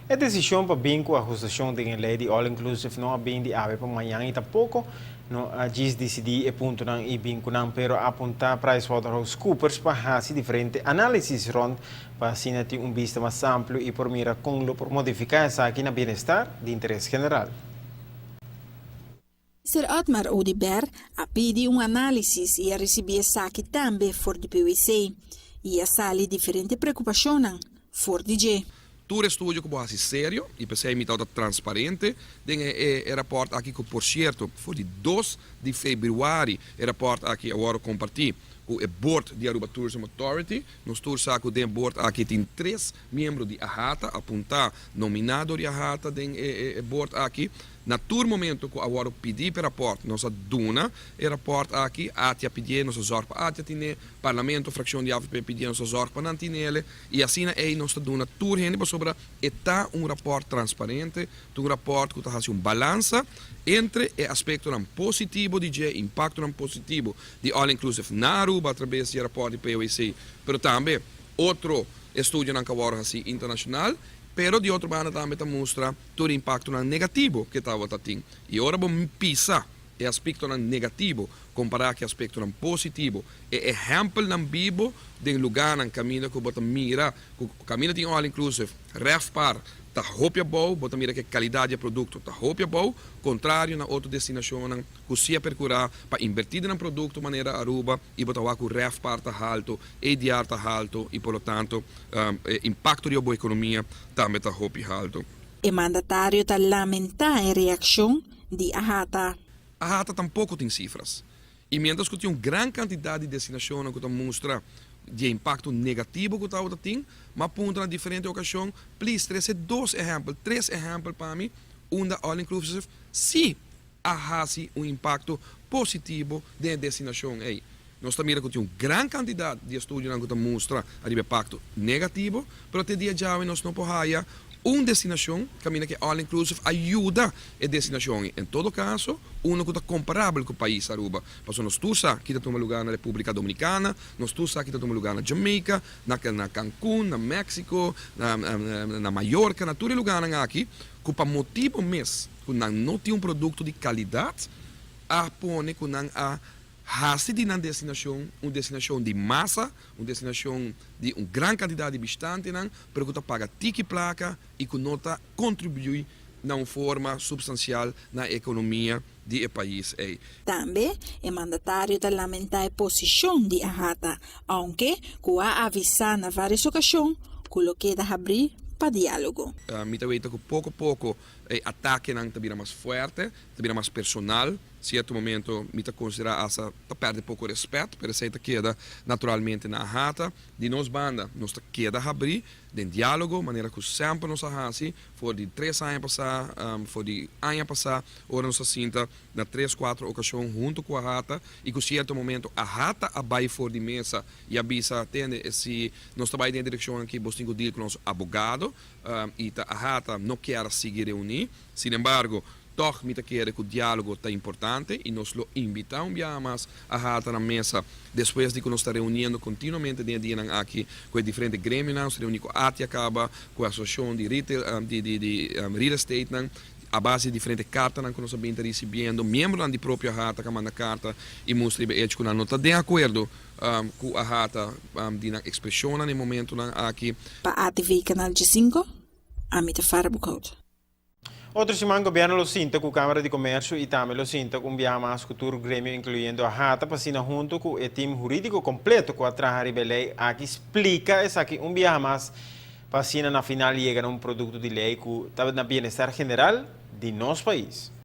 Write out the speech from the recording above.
E decision pa bin cu ahustacion di ley di all inclusive no a bin di awe pa mañan y tampoco no a djis dicidi e puntonan y bin cu nan, pero a apunta PricewaterhouseCoopers pa haci diferente analisis rond pa asina tin un bista mas amplio y por mira con lo por modifica esaki na bienestar di interes general. Sir Otmar Oduber a pidi un analisis y a ricibi esaki tambe for di PwC y a sali diferente preocupacion for di dje. Tur estudio cu bo haci serio y p'esey mi ta transparente den e rapport aki, cu por cierto, for di 2 di februari e rapport aki awor a comparti cu e board di Aruba Tourism Authority. Nos tur sa cu den board aki tin tres miembro di AHATA, apunta, nomina di AHATA den e board aki. Na tur momento cu awor pidi e rapport, nos a duna e rapport aki. ATIA pidi, nos a zorg pa ATIA tin'e, Parlamento, fraccion di AVP pidi, nos a zorg pa nan tin'e, y asina ey nos ta duna tur hende pasobra e ta un rapport transparente, un rapport cu ta haci un balansa entre e aspecto positivo di dje, impacto positivo di all inclusive na Aruba a traves di rapport di PwC, pero tambe otro estudio nan cu asina internacional, pero di otro banda tambe ta mustra tur impacto negativo cu tabata tin. Y ora bo pisa e aspecto negativo compara cu aspecto positivo e ehempel nan bibo den lugar nan caminda cu bo ta mira cu caminda tin all inclusive, RevPAR ta hopi abou, bo ta mira cu calidad di producto ta hopi abou, contrario na otro destinacion nan cu si a percura pa inverti den producto manera Aruba y bo ta wak cu RevPAR ta halto, ADR ta halto y por lo tanto impacto di economia tambe ta hopi halto. E mandatario ta lamenta e reaccion di AHATA. AHATA tampoco tin cifras. Y mientras cu tin un gran cantidad di destinacion cu ta mustra di impacto negativo cu ta tin, m'a puntra na diferente ocasion: please, trece dos ehempel, tres ehempel pa mi, unda all inclusive si a haci un impacto positivo den destinacion ey. Nos ta mira cu tin un gran cantidad di estudio cu ta mustra ariba impacto negativo, pero te dia djawe nos no por haya un destinacion caminda cu all inclusive a yuda e destinacion. En todo caso, uno cu ta comparabel cu pais Aruba. Paso nos tur sa kico ta tuma lugar na Republica Dominicana, nos tur sa kico ta tuma lugar na Jamaica, na Cancún, na Mexico, na Mallorca, na tur lugar aki, cu pa motibo mes, cu nan no tin un producto di calidad, a pone cu nan a hasi di nan destinacion un destinacion di masa, un destinacion di un gran cantidad di bishitante, pero cu ta paga tiki placa y cu no ta contribui na un forma substancial na economia di e pais ey. Tambe e mandatario ta lamenta e posicion di AHATA, aunke cu a avisa na varios ocasion cu lo keda habri pa dialogo. Mi ta weta cu poco poco e atakenan ta bira mas fuerte, ta bira mas personal. Cierto momento mi ta considera hasta ta perde poco respet, pero esey ta keda naturalmente na AHATA. Di nos banda, nos ta keda habri den dialogo, manera cu semper nos a hasi, for di 3 aña pasa, for di aña pasa, ora nos a sinta na tres, cuatro ocasion hunto cu AHATA, y cu cierto momento AHATA a bay for di mesa y a bisa: "Tende, si nos ta bay den direccion aki, bo tin cu deal cu nos abogado", y ta AHATA no kier sigui reuni. Sin embargo, toch mi ta kere cu dialogo ta importante y nos lo invita un biaha mas AHATA na mesa despues di cu nos ta reuniendo continuamente den dia aki cu diferente gremio. Nos reuni cu ATIA caba, cu asociacion di retail, di real estate nan, a base di diferente carta nan cu nos a bin recibiendo, miembro nan di propio AHATA cu manda carta y mustra e hecho cu nan no ta di acuerdo cu AHATA di nan expresion na momento nan aki. Pa ATV Canal 5, Amita Farbukout. Otro siman, gobierno lo sinta cu Camara di Comercio y tambe lo sinta cu un biaha mas cu tur gremio, incluyendo AHATA, pa asina hunto cu e team huridico completo cu a traha riba e ley aki splica esaki un biaha mas pa asina na final yega na un producto di ley cu ta na bienestar general di nos pais.